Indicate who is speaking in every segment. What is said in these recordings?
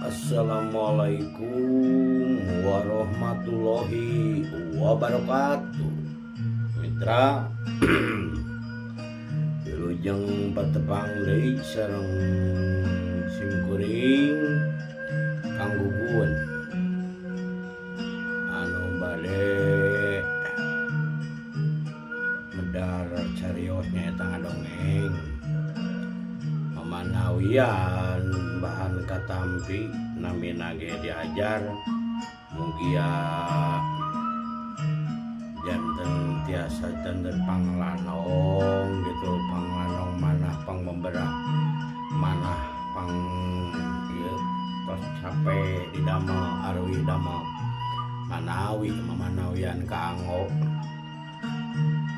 Speaker 1: Assalamualaikum warahmatullahi wabarakatuh. Mitra, wilujeng patepang deui sareng simkuring Kang Gugun anu bade medar carios nyaeta ngadongeng mamanawian bahan katampi namina ge diajar mugia janten tiasa janten panglanong gitu, panglanong manah pangmemberah manah pang ieu tos capek didamel arwi damel manawi mamanawian kaanggo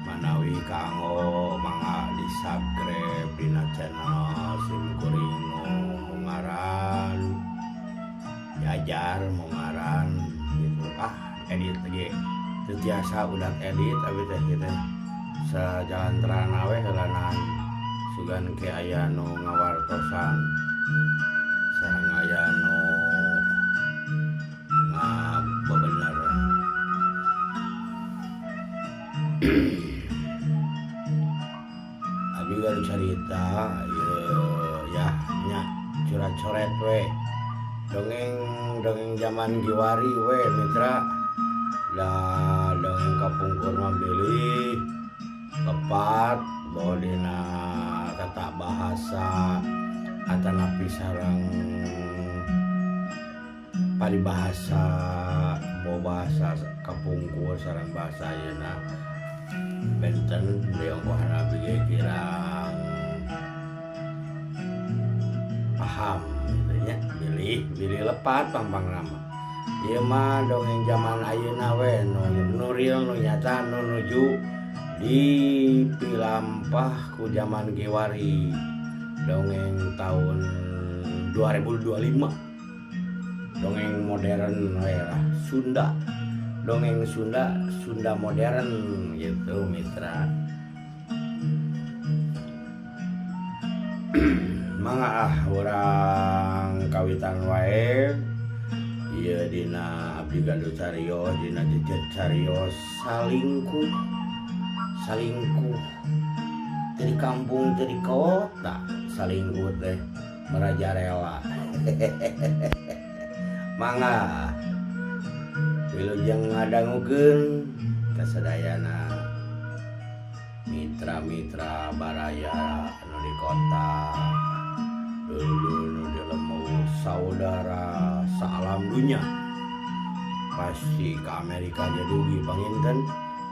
Speaker 1: manawi kaanggo mangga di subscribe dina channel simkuring nu ngaran diajar mungaran gitu. Ah, edit lagi teu tiasa udah edit abi teh gitu sajalan terana we heulanan sugan ke aya nu ngawartosan sareng aya nu ngabebener. Abi gaduh carita ieu ya nya curat-coret we dongeng dongeng zaman giwari we mitra. Da dongeng kapungkur mah bilih lepat bahwa dina tata bahasa atanapi sareng paribahasa bahwa bahasa kapungkur sareng bahasa ayeuna benten diongkohan abi ge kirang paham gitu nya, bilih bilih lepat pangpang nama ieu mah dongeng zaman ayeuna we nu real nu nyata nu nuju dipilampah ku zaman giwari dongeng tahun 2025 dongeng modern we lah Sunda dongeng Sunda Sunda modern gitu mitra. Mangga ah urang kawitan wae ieu dina abdi gaduh carios dina jejet carios salingkuh salingkuh dari kampung dari kota salingkuh teh merajalela. Mangga wilujeng ngadangukeun kasadayana mitra-mitra baraya anu di kota dulur nu di lembur saudara saalam dunya pasti ke Amerika ge dugi panginten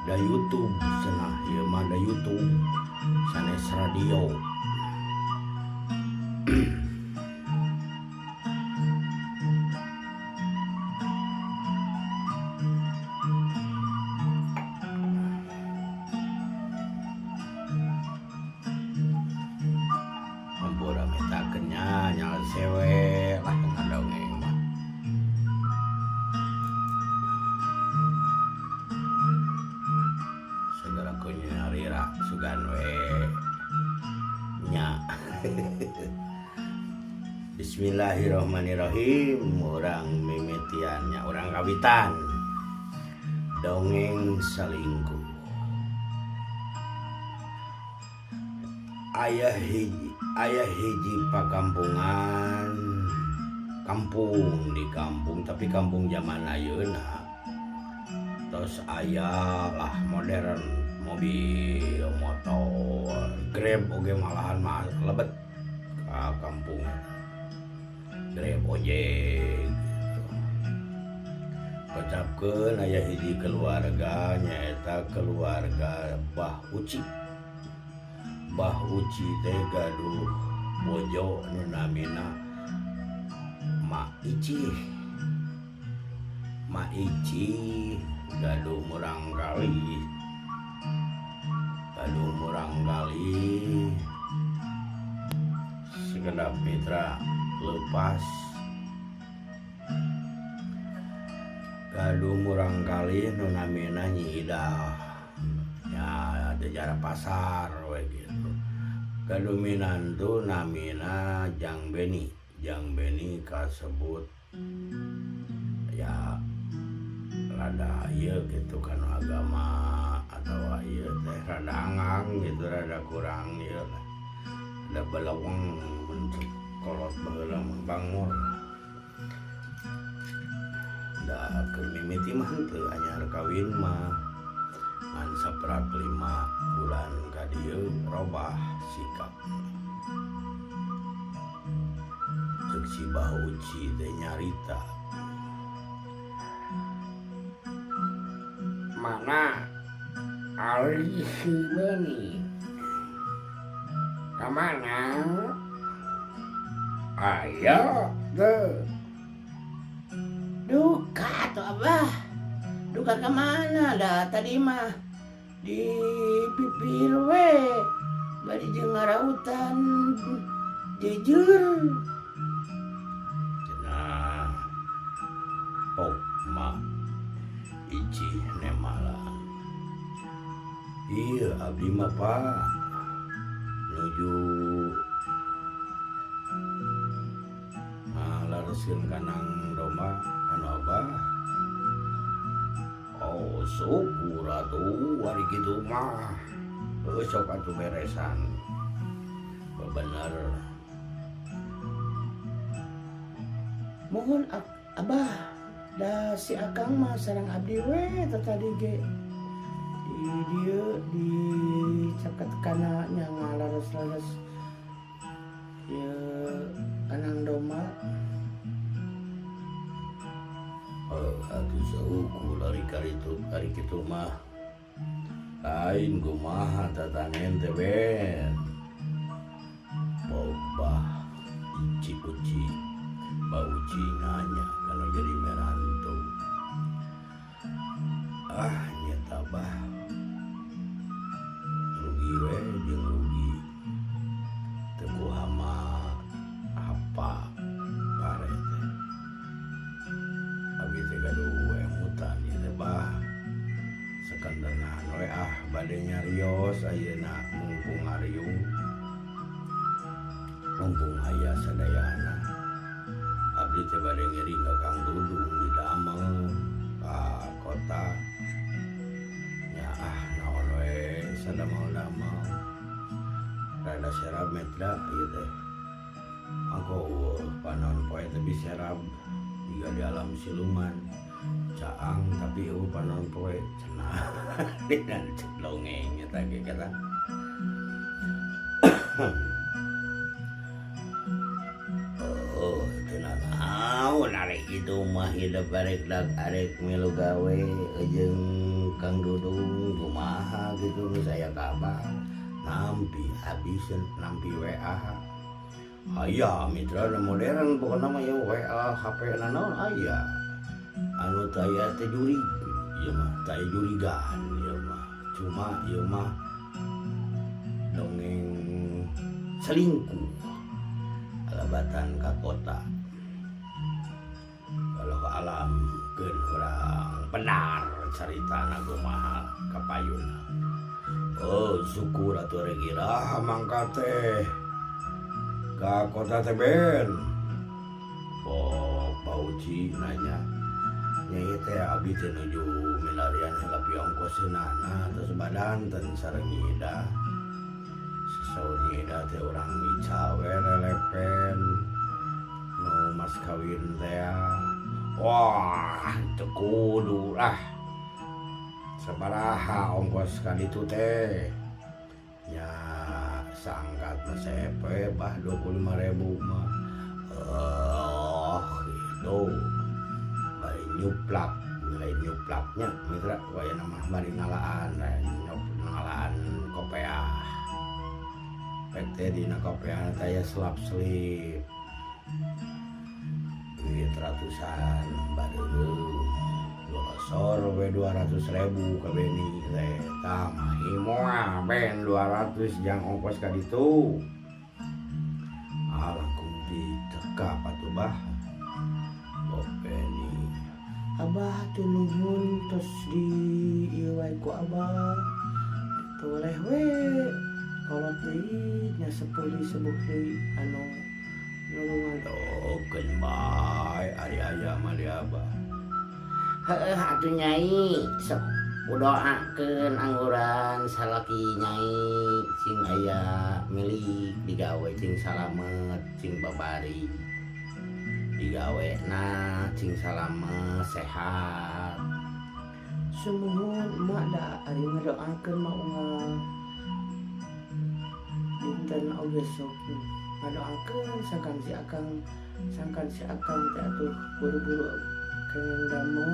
Speaker 1: da YouTube cenah ieu mah da YouTube sanes radio. Hampura mitakeun nya nyal sewe lah ngadongeng mah. Segera ku nyarira sugan we nya. Bismillahirrahmanirrahim. Urang mimitian nya urang kawitan dongeng salingkuh. Aya hiji pakampungan kampung di kampung tapi kampung zaman ayeuna tos aya lah modern mobil motor Grab oge malahan mah lebet ka kampung Grab ojek gitu. Kocapkeun aya hiji keluarga nyaeta keluarga Bah Uci. Bah Uci teh gaduh bojo nu namina Ma Ici. Ma Ici gaduh murang kali. Gaduh murang kali sekedap mitra lepas gaduh murang kali nu namina Nyi Idah ya jajar pasar we gitu. Gaduh minantu namina Jang Beni. Jang Beni kasebut ya rada ieu gitu kana agama atawa ieu teh rada angang gitu, rada kurang ieu lah. Da balawang mun kolot baheula mah bangor. Da keur mimiti mah henteu anyar kawin mah ngan saprak 5 bulan ka dieu robah sikap. Ceuk si Bah Uci teh nyarita.
Speaker 2: Mana ari si Beni? Kamana? Ayo teu.
Speaker 3: Duka tuh Abah. Duka kemana dah tadi mah di pipir we bari jeung ngarautan jujur.
Speaker 1: Cenah pok ma Ici nemala. Iya abdi mah Pak nuju ngalareskeun kanang domba anu Abah. Oh syukur atuh ari kitu mah. Heuh sok atuh beresan. Bener.
Speaker 3: Mohon Abah da si Akang mah sareng abdi we teh tadi ge di dieu di caket kana nya ngalares-lares ieu kanang domba.
Speaker 1: Atuh saukur ari karitu ari kitu mah lain kumaha tatanen teh Ben. Bobah Ici Uci Bah Uci nanya kalau jadi merantu. Ah nyata bah rugi we jeung rugi teu kuhama apa pare teh. Abi teh gaduh emutan ieu teh bah. Sakandenan we ah bade nyarios ayeuna mumpung ngariung. Mumpung aya sadayana. Abdi teh bade ngiring ka Kang Dudung di damel ka kota. Nya ah naon we sadamel-damel. Rada serab metra ieu teh. Mangko eueuh panon poe teh biserab jiga di alam siluman. Caang tapi eueuh panon poe cenah. Dina dongeng eta ge kata. Oh, teu nanaon arek kitu mah hidup arek dak arek milu gawe jeung Kang Dudung kumaha kitu geus aya kabar. Nampi habis nampi WA. Aya mitra modern pokona mah ieu WA HP na naon aya. Anu teu aya teh jurig ieu mah teu aya jurigan ieu mah. Cuma ieu mah dongeng selingkuh alabatan ka kota. Walau alam keun urang benar caritana kumaha kapayunna. Oh syukur atuh rek iraha mangkat teh ka kota teh Ben. Oh Pak Uci nanya nya ieu teh abdi teh nuju milarian heula piongkoseunana terus badanten sareng Nyi Ida. Saur Nyi Ida teh urang ica we lelepen nu mas kawin teh. Wah teu kudu lah. Sabaraha ongkos ka ditu teh? Nya saangkat mah sepe bah 25.000 mah. Oh gitu. Bari nyuplak, lain nyuplaknya mitra wayana mah bari ngalaan, lain ngalaan kopeah. Pek teh dina kopeah teh aya selap-selip. Duit ratusan bareureum. Dolosor we 200.000 ka Beni teh. Tah mah himoa ben 200 jang ongkos ka ditu. Ah langkung dicekap atuh bah. Bok Beni.
Speaker 3: Abah tuh nuhun tos di ieu wae ku Abah. Toleh we kolot deui nya sepuli sebuh deui anu nulungan.
Speaker 1: mah di abah.
Speaker 3: Heeh atuh Nyai, sok doakeun angguran salaki Nyai sing aya milik digawe cing salamet cing babari. Digawena cing salamet sehat. Sumuhun emak da ari ngadoakeun mah unggal dinten oge sok ngadoakeun sangkan si akang teh atuh buru-buru kenging damel.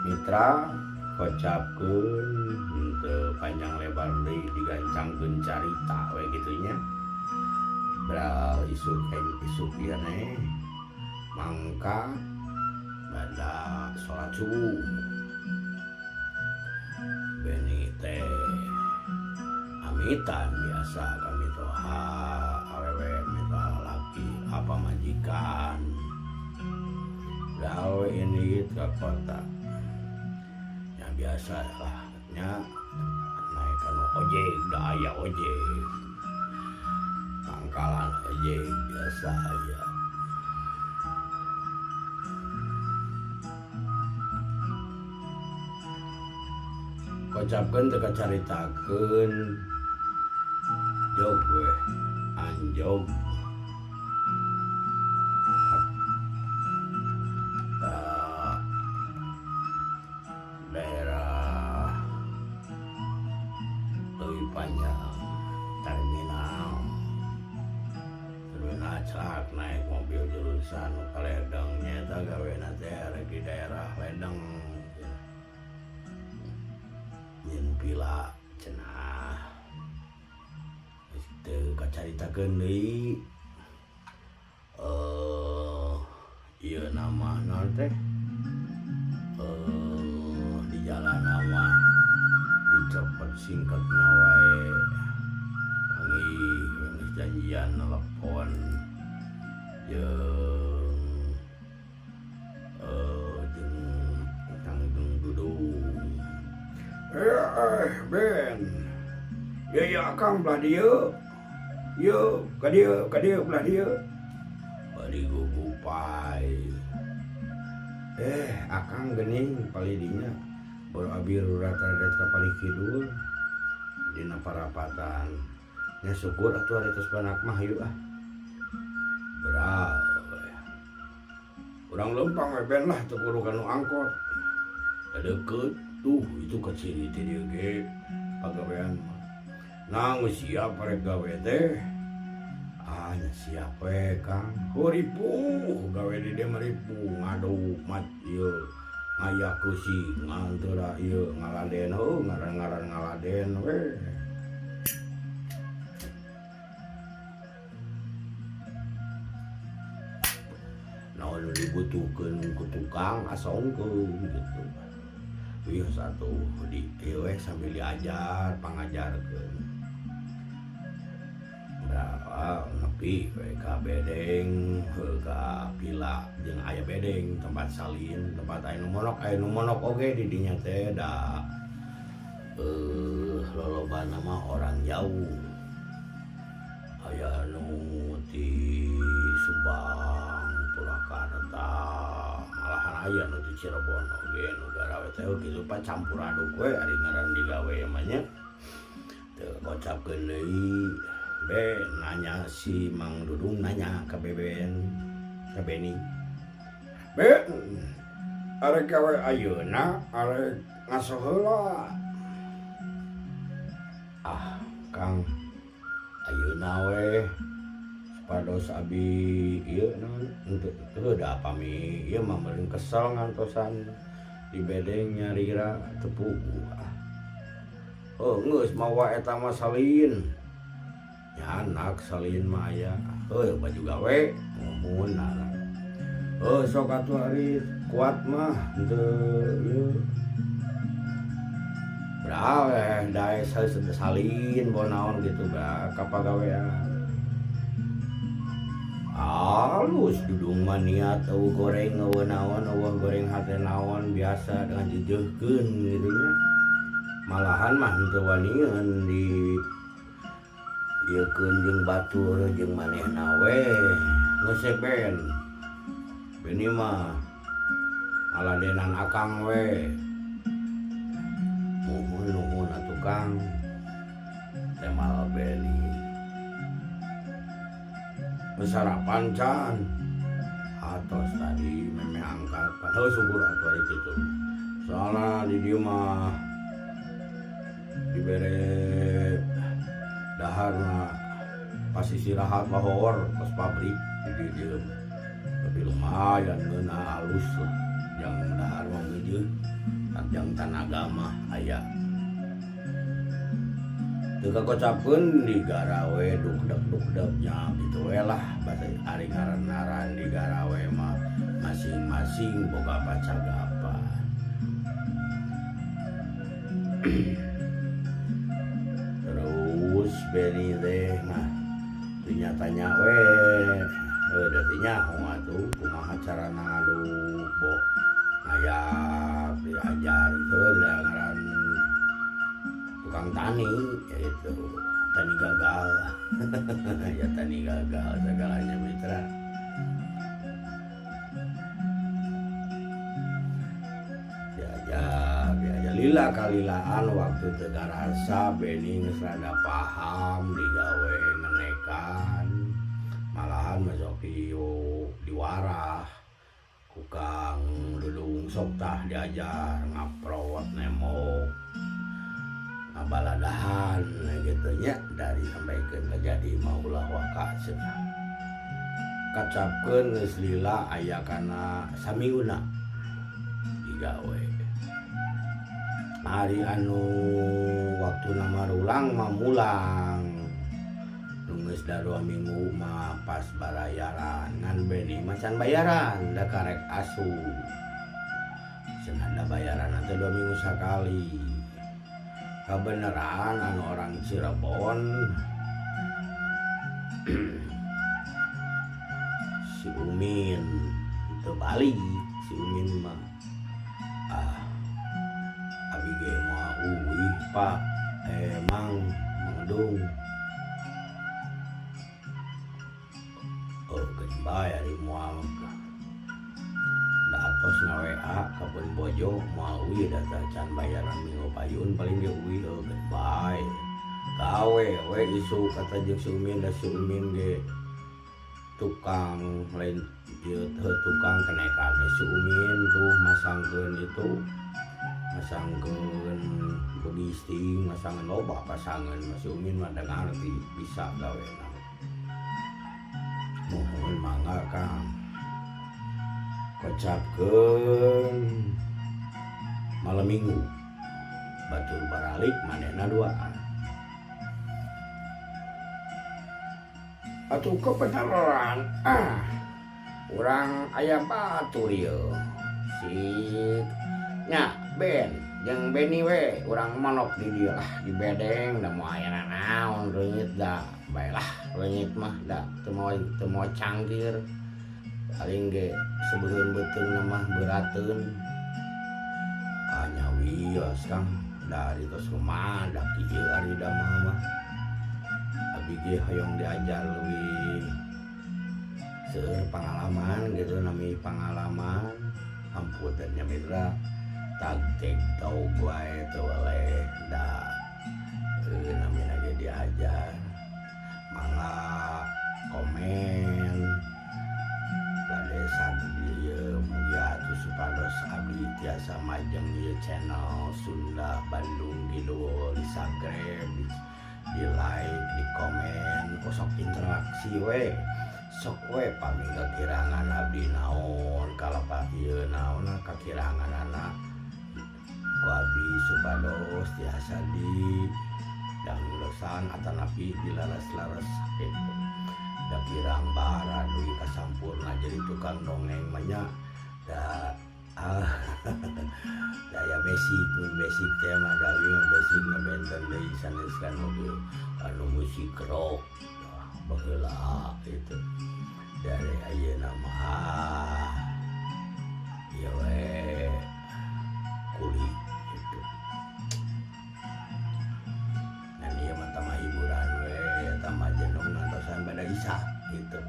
Speaker 1: Mitra kocapkeun henteu panjang lebar deui digancangkeun carita we kitu nya. Bral isuk isuk ieu neh mangka bada salat subuh. Beni teh amitan biasa kami toha awewe mita laki apa majikan. Gawe ini ke kota. Ya biasa lah nya naik kanu ojek, da aya ojek. Pangkalan ojek biasa aya. Kocapkeun teu kacaritakeun jog we anjog daerah Leuwi Panjang terminal celak naik mobil jurusan ka Ledeng nyaeta gawena teh rek di daerah Ledeng nyeun pila cenah geus teu kacaritakeun deui ieu nama naon teh di jalan nama dicepet singkatna wae panggih geus janjian telepon jeung jeung tanggung dudung. Ben ya ya akang belah dieu yeuh ka dieu belah dieu bari gugupai. Akang geuning palidinya baru abi rata-rata ka palih kidul dina parapatan nya syukur atuh ari tos banak mah hayu ah. Beral urang leumpang we ben lah teu kudu kanu angkot. Deukeut tuh itu ka ciri teh dieu ge pagawean mah. Nah geus siap rek gawe teh. Ah nya siap we Kang. Ripuh gawe di dieu mah ripuh ngaduk mat ieu ngayak eusi nganteura ieu ngaladen heuh ngaran-ngaran ngaladen we. Naon dibutuhkeun ku tukang asongkeun gitu. Ieu satu di ieu we sambil diajar pangajarkeun. Berapa nepi we ka bedeng heuh ka pila jeung aya bedeng tempat salin tempat aya nu monok oge di dinya teh da lolobana mah orang jauh. Aya nu ti Subang, Purwakarta, malahan aya nu ti Cirebon oge nu garawe teh kitu pan campur aduk we ari ngaran digawe mah nya. Teu kocapkeun deui be nanya si Mang Dudung nanya ka Beben ka Beni. Ben arek gawe ayeuna arek ngaso heula. Ah Kang ayeuna we supados abi ieu naon henteu da pami ieu mah meureun kesel ngantosan di bedeng nyarira teu puguh ah. Heuh geus mawa eta mah salin. Nyanak salin mah aya. Heuh baju gawe ngumun lah. Heuh sok atuh ari kuat mah henteu ieu. Brawe dae salin bonaon gitu ba ka pagawean. Halus Dudung mah niat eueuh goreng eueuh naon eueuh goreng hate naon biasa dengan jejeuhkeun gitu nya. Malahan mah henteu wanian di ieukeun jeung batur jeung manehna we geus ben. Beni mah ngaladenan akang we. Nuhun nuhun atuh Kang. Temal Beni. Sarapan can. Atos tadi meme angkat. Padahal syukur atuh ari kitu. Soalna di dieu mah dibere daharna pas istirahat lohor pas pabrik di dieu. Tapi lumayan ngeunah alus lah. Jang dahar mah geujeuh. Jang tanaga mah aya. Teu kakocapkeun digarawe dukdek-dukdeknya gitu we lah basa ari ngaran-ngaran digarawe mah masing-masing boga pacagapan. Terus Beni teh nah teu nyatanya we heuh da teu nyaho atuh kumaha carana ngaduk boh ngayak diajar teu da ngaran tukang tani yaitu tani gagal. Ya tani gagal segalanya mitra. Diajar diajar lila kalilaan waktu teu karasa Beni geus rada paham digawe ngenekan malahan masuk diwarah ku Kang Dudung sok tah diajar ngaprot nembok ngabaladahan gitu nya dari sampaikeun ka jadi maulah waka cenah. Kacapkeun geus lila aya kana saminguna digawe. Ari anu waktuna marulang mah mulang. Nu geus da 2 minggu mah pas barayaran ngan Beni mah can bayaran da karek asup. Cenah da bayaran teh 2 minggu sakali. Kabeneran anu orang Cirebon si Umin teu balik si Umin mah. Ah abi ge moal uih Pak emang Mang Dung. Oh geus bae ari moal da atos nga-WA ka pun bojo moal uih da can bayaran minggu payun paling ge uih heuh geus bae. Gawe we isuk kata jeung si Umin da si Umin ge tukang lain ieu teh tukang kenekan si Umin tuh masangkeun itu masangkeun begisting masangan loba pasangan si Umin mah da ngarti bisa gawena. Nuhun mangga Kang. Kocapkeun malam minggu batur baralik manehna duaan.
Speaker 2: Atuh kebenaran ah urang aya batur ieu si nya Ben jeung Beni we urang monok di dieu lah di bedeng da moal aya nanaon reungit da bae lah reungit mah da teu moal cangkir paling ge sebeureun beuteungna mah beurateun. Ah nyawios Kang da ari tos kumaha da kieu ari damel mah. Abi ge hoyong diajar leuwih seueur pangalaman gitu nami pangalaman hampunten nya mitra tag-teg tau wae teu weleh da namina ge diajar mangga komen bade sabdi ieu mugi atuh supados abdi tiasa majeng ieu channel Sunda Bandung Kidul di subscribe di like di komen sok interaksi we sok we pami kakirangan abdi naon kalapat ieu naonna kakiranganana ku abdi supados tiasa di dangdosan atanapi dilaras-laras gitu. Da kirang bara dugi kasampurna jadi tukang dongeng mah nya da daya basic mun basic teh mah da ieu basic na benten deui sanes kana oge anu musik rock baheula gitu. Dari ayeuna mah ieu we kuli gitu. Dan ieu mah tambah hiburan we tambah jenong ngantosan bada isa gitu.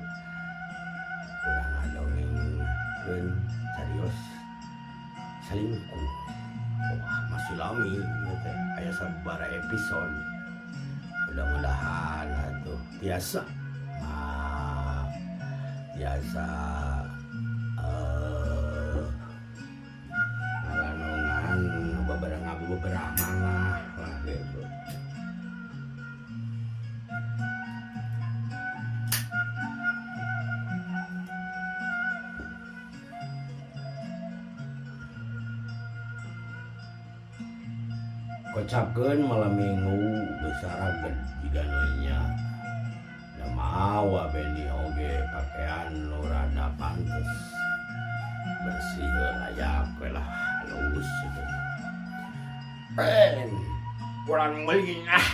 Speaker 2: Urang ngadongengkeun
Speaker 1: Selingkuh. Wah, masih lami ieu teh aya sababaraha episode. Mudah-mudahan atuh tiasa tiasa ngalanongan beberapa manah lah gitu. Kocapkeun malam minggu geus saraget jiga nu nya. Da mawa Beni oge pakaian nu rada pantes. Bersih layak we lah halus gitu.
Speaker 2: Ben, urang meuli ah.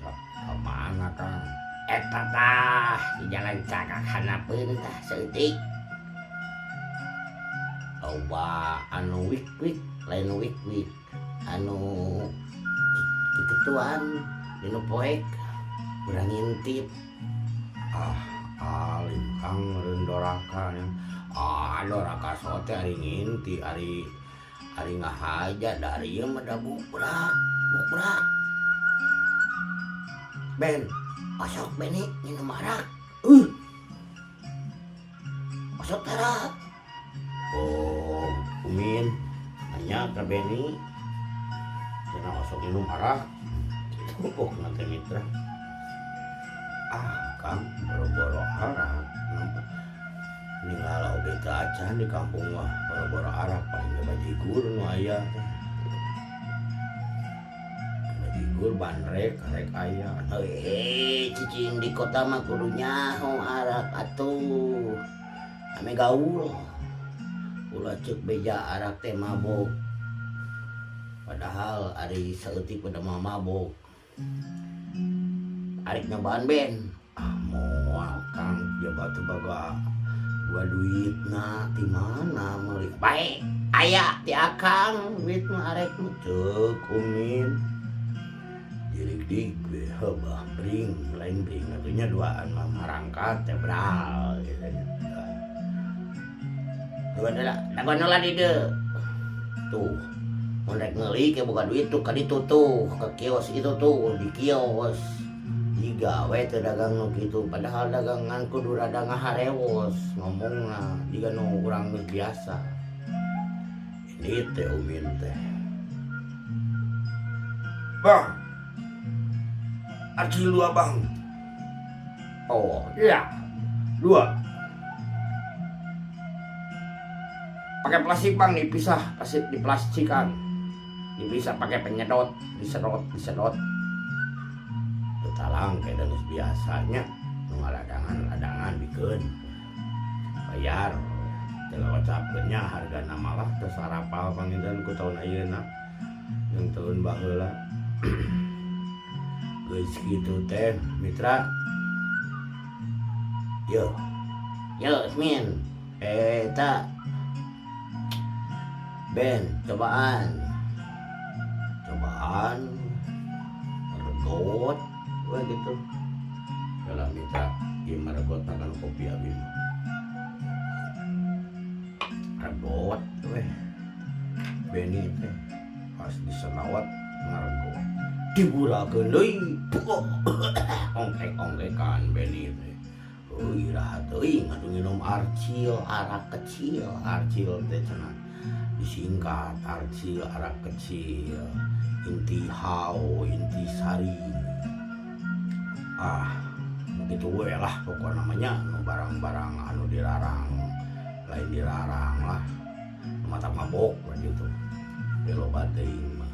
Speaker 1: Ka mana Kang?
Speaker 2: Eta tah di jalan cakak hanapeun tah saeutik. Loba anu wik-wik, lain wik-wik. Anu kituan dinu poek urang ngintip.
Speaker 1: Ah, alim Kang meureun doraka nya. Ah, doraka sote ari nginti ari ari ngahaja dari ieu mah da bukbrak, bukbrak.
Speaker 2: Ben, osok Beni nginum arak. Osok tara.
Speaker 1: Oh, Umin nanya ka Beni. Cenah osok minum arak. Pupuk nanti mitra. Ah, Kang, boro-boro arak. Ninggal oge teu acan di kampung mah boro-boro arak paling ge bajigur nu aya teh. Bajigur bandrek karek aya.
Speaker 2: Hei, cicing di kota mah kudu nyaho arak atuh. Ame gaul. Ulah ceuk beja arak teh mabok. Padahal ari saeutik pada mah mabok. Arek nyobaan Ben.
Speaker 1: Ah, moal Kang, ya batu baga dua duitna ti mana meuli?
Speaker 2: Bae, aya ti Akang duit mah arek mah.
Speaker 1: Ceuk Umin. Dirig-dig we heubah bring, lain bring atuh nya duaan mah marangkat teh bral gitu nya.
Speaker 2: Dagoan heula, dagoan heula di dieu. Tuh, mun rek meuli ke boga duit tuh ka ditu tuh, ka kios itu tuh, di kios.
Speaker 1: Jiga we teu dagang nu kitu, padahal dagangan kudu rada ngaharewos ngomongna jiga nu urang geus biasa. Ini teh Umin teh. Bang. Arcil 2 bang.
Speaker 2: Oh, iya.
Speaker 1: 2. Pakai plastik bang, dipisah, plastik diplastikan. Dipisah pakai penyedot, disedot, disedot. Talang kayak geus biasanya nu ngaladangan-ladangan bikeun. Bayar. Teu ngocapkeun nya hargana malah teu sarapal panginten ku taun ayeuna. Jeung taun baheula. Geus kitu teh mitra. Yo.
Speaker 2: Yo, Min. Eta. Ben, cobaan.
Speaker 1: Cobaan. Regot we gitu. Kalau mitra ieu mah regot makan kopi abi mah. Regot we. Beni teh pas disenawat ngaregot. Diburakeun deui. Ongkek-ongkekan Beni teh. Euy iraha teuing atuh nginum arcil arak kecil, arcil teh cenah disingkat arcil arak kecil, inti hao, inti sari. Ah, begitu we lah pokok namanya nu barang-barang anu dilarang, lain dilarang lah. Mata mabok we gitu. Loba teuing mah.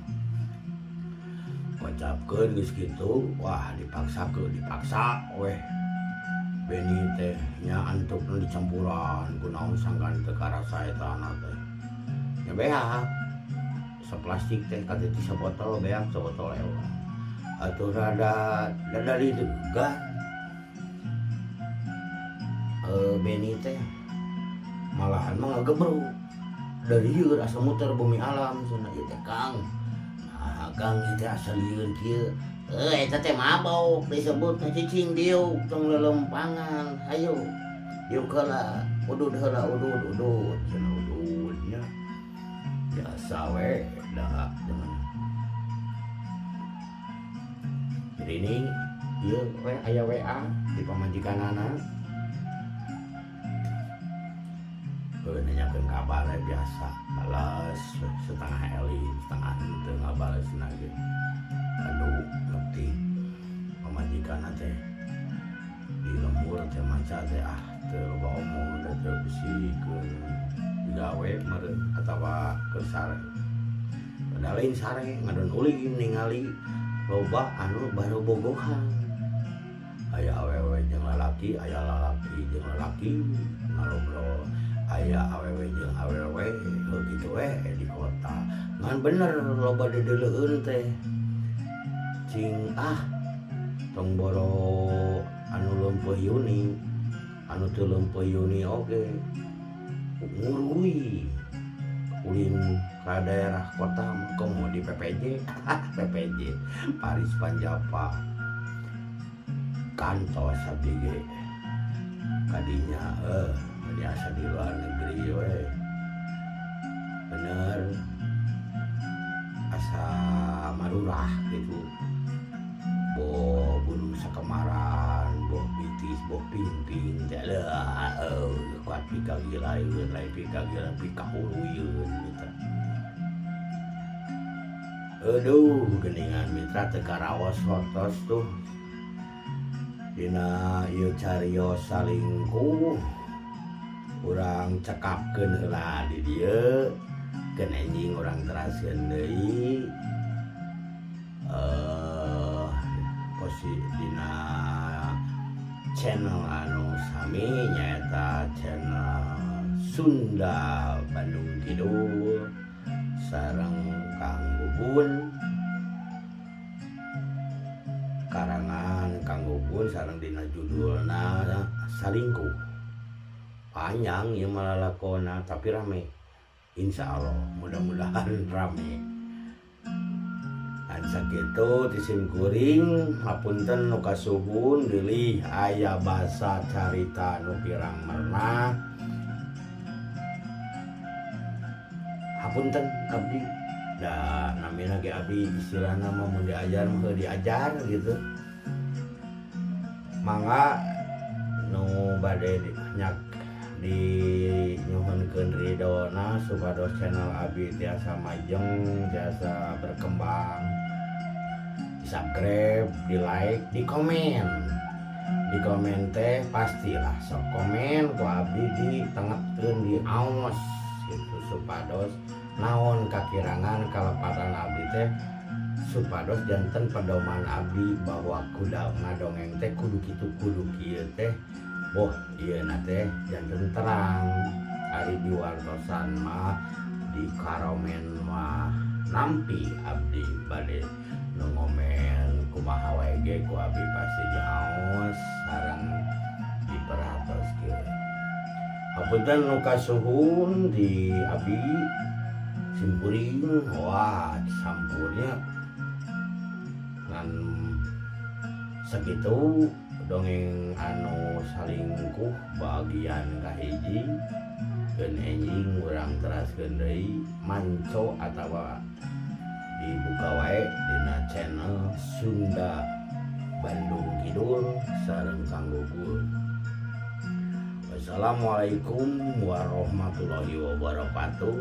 Speaker 1: Kocapkeun geus kitu, wah dipaksakeun, dipaksa weh. Beni teh nya antukna dicampuran kunaon sangkan teu karasa eta na teh. Nya beak. Saplastik teh kateuti sabotol beak sabotol ewa. Atuh rada rada didegan. Beni teh malahan mah ngagebrug. Dari lieur asa muter bumi alam cenah ieu teh Kang. Nah, Kang ieu teh asa lieur kieu.
Speaker 2: Eta teh mabok disebut cicing diuk tong lelempangan. Hayu. Diuk heula, udud heula, udud, udud.
Speaker 1: Cenah ududnya. Biasa we da dengan. Jadi ini ieu we aya WA di pamajikanana. Heuh nanyakeun kabar we biasa, bales setengah eling, setengah henteu ngabalesna ge. Aduh, ngerti pamajikanna teh di lembur teh maca teh ah teu loba omong teh teu bisi keur digawe meureun atawa keur sare. Padahal lain sare ngadon ulin ningali loba anu baru bogohan. Aya awewe jeung lalaki, aya lalaki jeung lalaki ngobrol, aya awewe jeung awewe heuh kitu we di kota. Ngan bener loba dedeleueun teh. Cing ah tong boro anu leumpeuh yuni, anu teu leumpeuh yuni oge ngurui ulin ka daerah kota komo di PPJ. PPJ Paris Panjapa kantos abdi ge kadinya biasa di luar negeri we bener asa marurah gitu. Boh gunung sakemaran, boh bitis, boh pimping teh leuh kuat pikagilaeun, lain pikagila pikahuruyeun mitra. Aduh geuningan mitra teu karaos watos tuh dina ieu carios salingkuh urang cekapkeun heula di dieu keun enjing urang teraskeun deui. Posi dina channel anu sami nyaeta channel Sunda Bandung Kidul sareng Kang Bubun, karangan Kang Bubun sareng dina judulna Salingkuh. Panjang ieu mah lalakona tapi rame, insya Allah mudah-mudahan rame. Dan sakitu ti sim kuring hapunten nu kasuhun bilih aya basa carita nu kirang mernah. Hapunten abdi da namina ge abdi istilahna mah mun diajar mah heuh diajar gitu. Mangga nu bade nyak dinyuhunkeun ridona supados channel abdi tiasa majeng, tiasa berkembang. Di subscribe, di like, di komen. Di komen teh pastilah sok komen ku abdi ditengetkeun di aos gitu supados naon kakirangan kalepatan abdi teh supados janten pedoman abdi bahwa kuda ngadongeng teh kudu kitu kudu kieu teh boh ieu na teh janten terang. Ari diwartosan mah di karomen mah nampi abdi bade nu ngomen kumaha wae ge ku abdi pasti diaos sareng diperhatoskeun. Hapunten nu kasuhun di abdi simkuring wah sampurnya ngan sakitu dongeng anu salingkuh bagian kahiji keun enjing urang teraskeun deui manco atawa dibuka wae dina channel Sunda Bandung Kidul sareng Kang Gugun. Wassalamualaikum warahmatullahi wabarakatuh.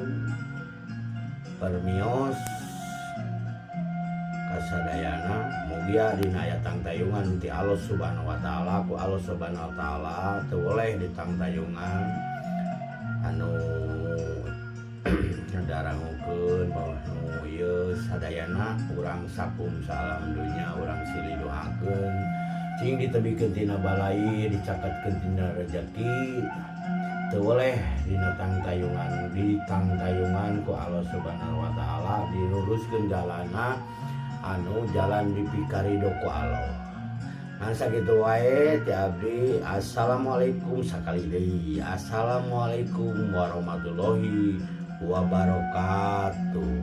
Speaker 1: Permios kasadayana mugia dina aya tangtayungan ti Allah Subhanahu wa taala ku Allah Subhanahu wa taala teu boleh ditangtayungan anu darangukeun nu ieu sadayana urang sakum salam dunya urang silih doakeun cing ditebikeun tina balai dicaketkeun tina rejeki teu boleh dina tangtayungan ditangtayungan ku Allah Subhanahu wa taala diluruskeun jalana anu jalan dipikarido ku Allah. Ngan sakitu wae ti abdi. Assalamualaikum sakali deui. Assalamualaikum warahmatullahi wabarakatuh.